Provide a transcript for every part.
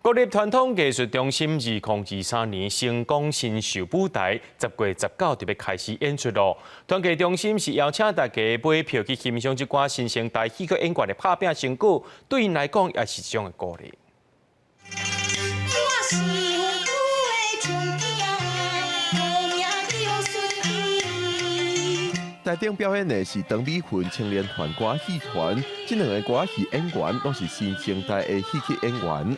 國立傳統藝術中心2023年星光新秀舞台10月19就欲開始演出囉。傳藝中心是邀請大家買票去欣賞這寡新生代戲曲演員的拍拚成果，對𪜶來講也是一種的鼓勵。我是有的像囝，無名叫孫兒。台頂表演的是唐美雲青年團歌仔戲團，這兩個歌仔戲演員攏是新生代的戲曲演員。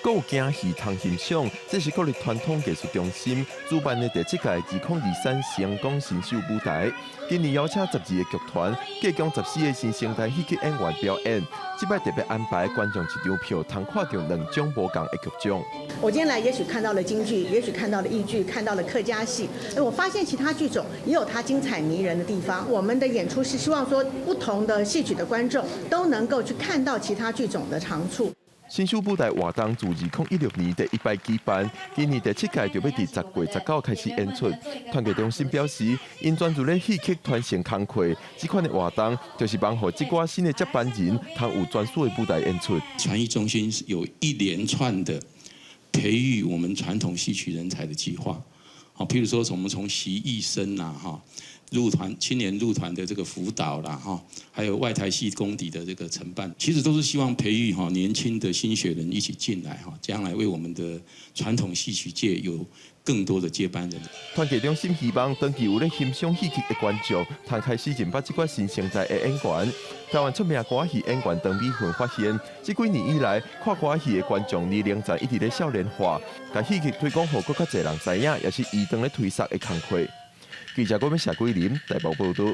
閣有驚戲通欣賞，這是國立傳統藝術中心主辦的第七屆2023星光新秀舞台。今年邀請12個劇團，計共14個新生代戲曲演員表演。這擺特別安排觀眾一張票，通看著兩種無仝的劇種。我今天來，也許看到了京劇，也許看到了豫劇，看到了客家戲。我發現其他劇種也有它精彩迷人的地方。我們的演出是希望說，不同的戲曲的觀眾都能夠去看到其他劇種的長處。新秀舞台活動自2016年第一擺舉辦，今年第七屆就欲佇10月19開始演出。傳藝中心表示，𪜶專注咧戲曲傳承工課，這款的活動就是幫予這寡新的接班人，通有專屬的舞台演出。傳藝中心有一連串的培育我們傳統戲曲人才的計劃，好，譬如說我們從習藝生啦，哈。入團青年入團的這個輔導啦，哈，還有外台戲功底的這個承辦，其實都是希望培育哈年輕的新血人一起進來哈，將來為我們的傳統戲曲界有更多的接班人。傳藝中心希望長期有咧欣賞戲曲的觀眾，通開始認捌這寡新生代的演員。台灣出名歌仔戲演員唐美雲發現，這幾年以來看歌仔戲的觀眾年齡層一直咧少年化，共戲曲推廣予閣較濟人知影，也是伊當咧推捒的工課。記者郭美謝桂林台北報道。